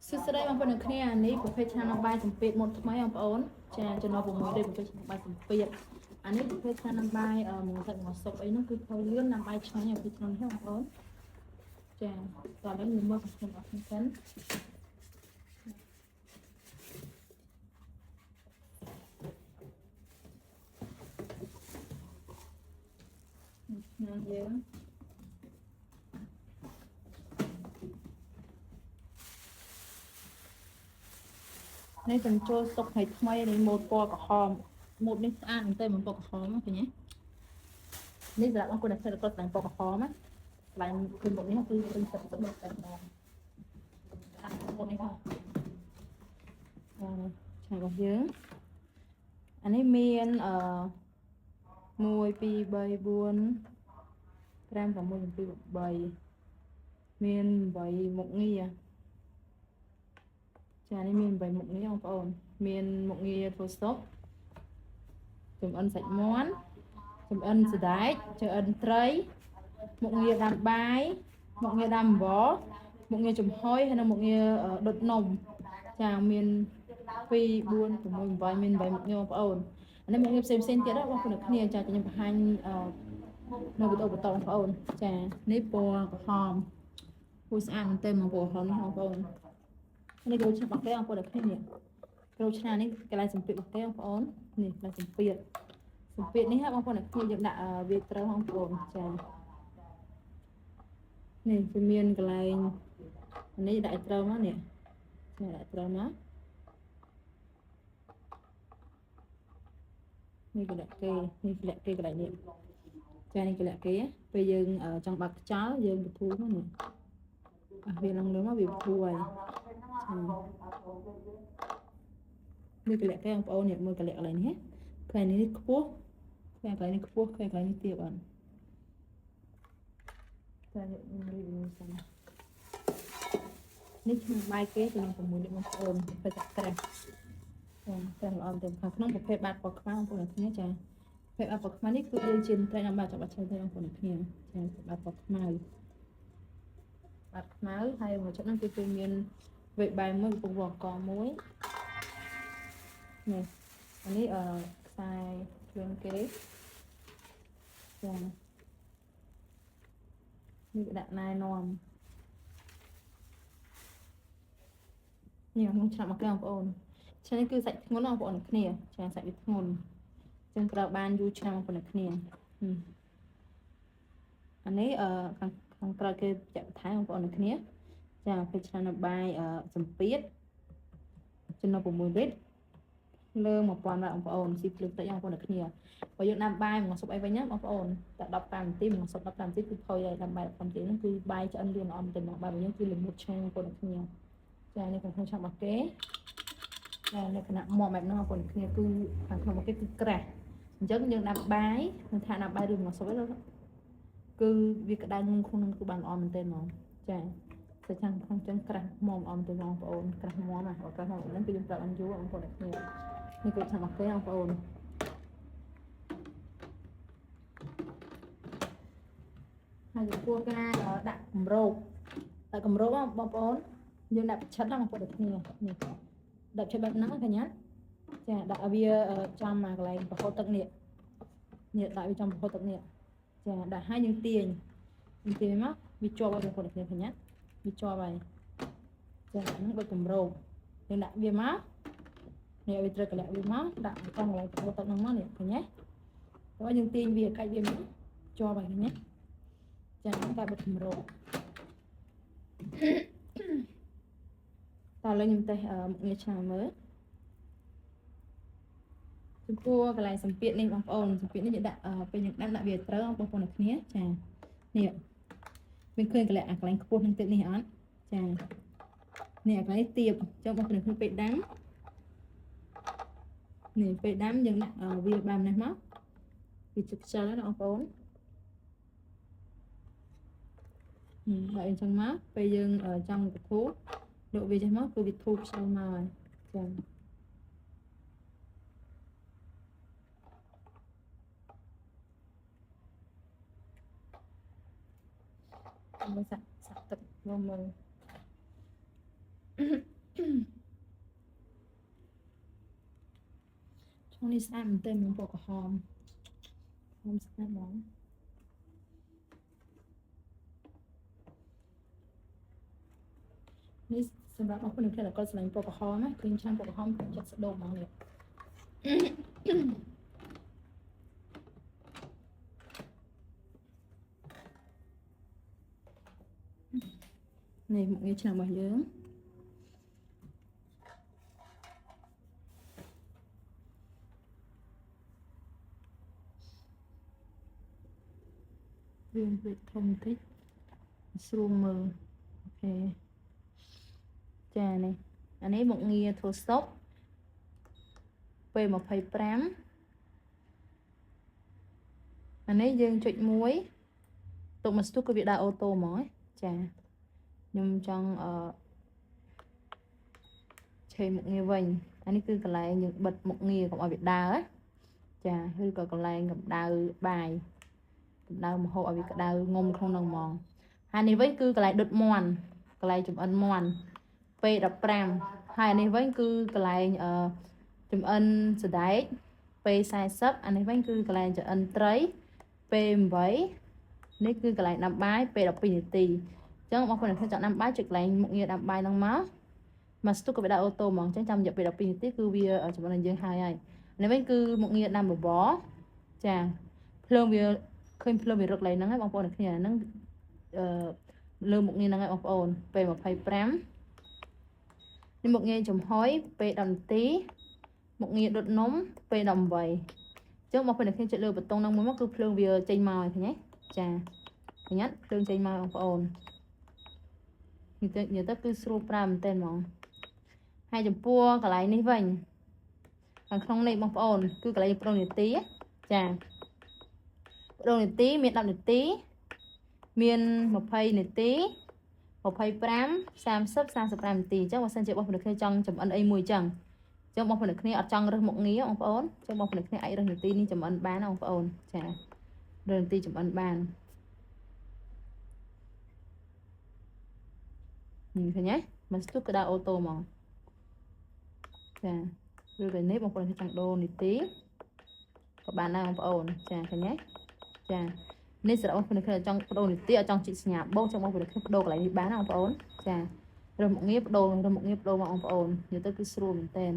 សួស្តីបងប្អូនអ្នកគ្នាអានេះប្រភេទឆ្នាំនំបាយសំពាធម៉ូតថ្មីបងប្អូនចាចំណុច6ដូចប្រភេទឆ្នាំនំបាយសំពាធអានេះប្រភេទឆ្នាំនំបាយមួយទឹកមួយស៊ុបអីហ្នឹងគឺផុយលឿននំបាយឆ្ងាញ់ប្រភេទឆ្នាំនេះបងប្អូនចាតោះឥឡូវខ្ញុំមកខ្ញុំអត់សិនឆ្នាំយើងនេះបញ្ចូលសុកហើយថ្មីនេះម៉ូតពណ៌ក្រហមម៉ូតនេះស្អាតមែនតើមិនពណ៌ក្រហមឃើញទេនេះសម្រាប់អង្គដែលគាត់គាត់តែពណ៌ក្រហមណាកន្លែងគឺម៉ូតនេះគឺពេញចិត្តទៅតែម្ដងម៉ូតនេះហ្នឹងឆារបស់យើងអានេះមានអឺ1 2 3 4 5 6 7 8មាន8មុខងារចានេះមាន8មុខងារបងប្អូនមានមុខងារធ្វើស៊ុបចំអិនសាច់មាន់ចំអិនសណ្ដែកចំអិនត្រីមុខងារដាំបាយមុខងារដាំអំបរមុខងារចំហុយហើយនិងមុខងារដុតនំចាមាន2 4 6 8មាន8មុខងារបងប្អូនអានេះមុខងារផ្សេងផ្សេងទៀតណាបងប្អូនអ្នកគ្នាចាខ្ញុំបង្ហាញនៅវីដេអូបន្តបងប្អូនចានេះពណ៌ក្រហមពូស្អាតមែនទែនមកពណ៌ក្រហមនេះបងប្អូននេះគ្រូឆ្នាំរបស់គេបងប្អូនអ្នកគ្នានេះគ្រូឆ្នាំនេះកន្លែងសម្ពាធរបស់គេបងប្អូននេះកន្លែងសម្ពាធសម្ពាធនេះបងប្អូនអ្នកគ្នាយើងដាក់វាត្រូវបងប្អូនចានេះវាមានកន្លែងនេះដាក់ត្រូវមកនេះចាដាក់ត្រូវមកនេះកន្លែងគេនេះកន្លែងគេកន្លែងនេះចានេះកន្លែងគេពេលយើងចង់បើកខ្យល់យើងបធូរមកនេះអះវាឡើងលើមកវាបធូរហើយនេះកន្លែងគេបងប្អូននេះមើលកន្លែងកន្លែងនេះកន្លែងនេះខ្ពស់កន្លែងនេះខ្ពស់កន្លែងនេះទាបអត់ចានេះរីវសិននេះឆ្នាំបាយគេចំនួន6លីត្របងប្អូនប្រភេទក្រាស់ចាក្រាស់ល្អទៅខាងក្នុងប្រភេទបាតពណ៌ខ្មៅបងប្អូនអ្នកគ្នាចាប្រភេទបាតពណ៌ខ្មៅនេះគឺយើងជិនត្រីដល់បាតចាប់ឆ្លងទៅបងប្អូនអ្នកគ្នាចាបាតពណ៌ខ្មៅបាតខ្មៅហើយមួយចិត្តហ្នឹងគឺគេមានវេបែមួយកំពុងវងកមួយនេះអានេះអឺខ្សែជឿនគេចានេះដាក់ណែនាំនេះក្នុងឆ្នាំមកគេបងប្អូនឆ្នាំនេះគឺសាច់ធ្ងន់បងប្អូនគ្នាចាសាច់វាធ្ងន់ចឹងប្រើបានយូរឆ្នាំបងប្អូនគ្នាអានេះអឺខាងខាងក្រោយគេចាក់បន្ថែមបងប្អូនគ្នាចាពេលឆ្នាំនៅបាយសម្ពាធចំណុច6លីត្រលើ1000វ៉ាត់បងប្អូនស៊ីភ្លើងតិចបងប្អូនគ្នាបើយើងដាំបាយមួយស៊ុបអីវិញណាបងប្អូនតែ15នាទីមួយស៊ុប15នាទីគឺផុយហើយដាំបាយ15នាទីហ្នឹងគឺបាយឆ្អិនលឿនអមទៅមកបាយរបស់យើងគឺល្មុតឆ្ងាញ់បងប្អូនគ្នាចានេះខាងក្នុងឆាប់របស់គេចាលក្ខណៈមកបែបហ្នឹងបងប្អូនគ្នាគឺខាងក្នុងរបស់គេគឺក្រាស់អញ្ចឹងយើងដាំបាយមិនថាដាំបាយឬមួយស៊ុបអីគឺវាក្តៅងក្នុងនឹងគឺបានល្អមែនទែនហ្មងចាសាច់ខាងក្នុងចឹងក្រាស់មុំអមទៅបងប្អូនក្រាស់មុំណាក្រាស់មុំហ្នឹងគឺយើងប្រើបានយូរបងប្អូនអ្នកគ្នានេះគឺឆាប់មកគេបងប្អូនហើយចំពោះការដាក់គម្របដាក់គម្របបងប្អូនយើងដាក់ប្រឆិតណាបងប្អូនអ្នកគ្នានេះដាក់ឆិតបែបហ្នឹងកញ្ញាចាដាក់ឲ្យវាចំមកកន្លែងប្រហូតទឹកនេះនេះដាក់វាចំប្រហូតទឹកនេះចាដាក់ឲ្យយើងទាញយើងទាញមកវាជាប់ឲ្យបងប្អូនអ្នកគ្នាកញ្ញាវាជាប់ហើយចាហ្នឹងដូចគម្របយើងដាក់វាមកនេះវាត្រូវកលាក់វាមកដាក់កង់កន្លែងប្រហូតទឹកហ្នឹងមកនេះឃើញទេហើយយើងទាញវាកាច់វាមកជាប់ហើយកញ្ញាចាហ្នឹងតែបិទគម្របតើឥឡូវខ្ញុំតេស្តមុខងារឆ្នាំមើលចំពោះកន្លែងសម្ពាធនេះបងប្អូនសម្ពាធនេះយើងដាក់ពេលយើងដាក់ដាក់វាត្រូវបងប្អូនអ្នកគ្នាចានេះមានឃើញកន្លែងអាកន្លែងខ្ពស់នឹងទៀតនេះអត់ចានេះអាកន្លែងទៀបចុះបងប្អូនគ្នាពេលដាំនេះពេលដាំយើងដាក់វាបែបនេះមកវាជិះខ្យល់ណាបងប្អូនដាក់អញ្ចឹងមកពេលយើងចង់កធូលក់វាចេះមកគឺវាធូរខ្យល់មកហើយចាមើលសាក់សាក់ទឹកមកមើល នេះស្អាតមែនទែនហ្មងពណ៌ក្រហមហមស្អាតហ្មងនេះសម្រាប់បងប្អូនដែលគាត់ស្រឡាញ់ពណ៌ក្រហមណាឃើញឆ្នាំពណ៌ក្រហមចិត្តស្ដោកហ្មងនេះនេះមុខងារឆ្នាំរបស់យើង វាពេកធំតិចស្រួលមើល OK ចានេះអានេះមុខងារធ្វើស៊ុបពេល25អានេះយើងចុចមួយទុកមួយស្ទុះគឺវាដើរ auto ហ្មងចាខ្ញុំចង់អឺឆេមុខងារវិញអានេះគឺកន្លែងយើងបិទមុខងារកុំឲ្យវាដើរចាឬក៏កន្លែងកម្ដៅបាយកម្ដៅម្ហូបឲ្យវាក្ដៅងុំក្នុងនឹងហ្មងហើយនេះវិញគឺកន្លែងដុតមាន់កន្លែងចំអិនមាន់ពេល15ហើយអានេះវិញគឺកន្លែងអឺចំអិនសណ្ដែកពេល40អានេះវិញគឺកន្លែងចំអិនត្រីពេល8នេះគឺកន្លែងដាំបាយពេល12នាទីអញ្ចឹងបងប្អូនចង់ដាំបាយចុចកន្លែងមុខងារដាំបាយហ្នឹងមកមកស្ទុះក៏វាដាក់ auto ហ្មងអញ្ចឹងចាំរយៈពេល12នាទីគឺវាចំអិនឲ្យយើងហើយហើយនេះវិញគឺមុខងារដាំបបរចាភ្លើងវាឃើញភ្លើងវារឹកឡើងហ្នឹងហើយបងប្អូនគ្នាហ្នឹងអឺលើមុខងារហ្នឹងហើយបងប្អូនពេល25នេះមុខងារចំហុយពេល10នាទីមុខងារដុតនំពេល18អញ្ចឹងបងប្អូនគ្នាចុចលើប៊ូតុងហ្នឹងមួយមកគឺភ្លើងវាចេញមកហើយឃើញទេចាឃើញអត់ភ្លើងចេញមកបងប្អូននិយាយទៅគឺស្រួលប្រើមែនទែនហ្មងហើយចំពោះកន្លែងនេះវិញខាងក្នុងនេះបងប្អូនគឺកន្លែងប្រូនាទីចាប្រូនាទីមាន10នាទីមាន20នាទី25 30 35នាទីអញ្ចឹងបើសិនជាបងប្អូនគ្នាចង់ចំអិនអីមួយអញ្ចឹងបងប្អូនគ្នាអត់ចង់រើសមុខងារបងប្អូនអញ្ចឹងបងប្អូនគ្នាអាចរើសនាទីនេះចំអិនបានបងប្អូនចារើសនាទីចំអិនបាននេះឃើញទេមកស្ទុះក៏ដើរ auto ហ្មងចាឬក៏នេះបងប្អូនចង់ដូរនាទីក៏បានដែរបងប្អូនចាឃើញទេចានេះសម្រាប់បងប្អូនគ្នាចង់បដូរនាទីអត់ចង់ជីកសញ្ញាបូកចង់បងប្អូនគ្នាបដូរកន្លែងនេះបានណាបងប្អូនចារើសមុខងារបដូររើសមុខងារបដូរមកបងប្អូននិយាយទៅគឺស្រួលមែនតើ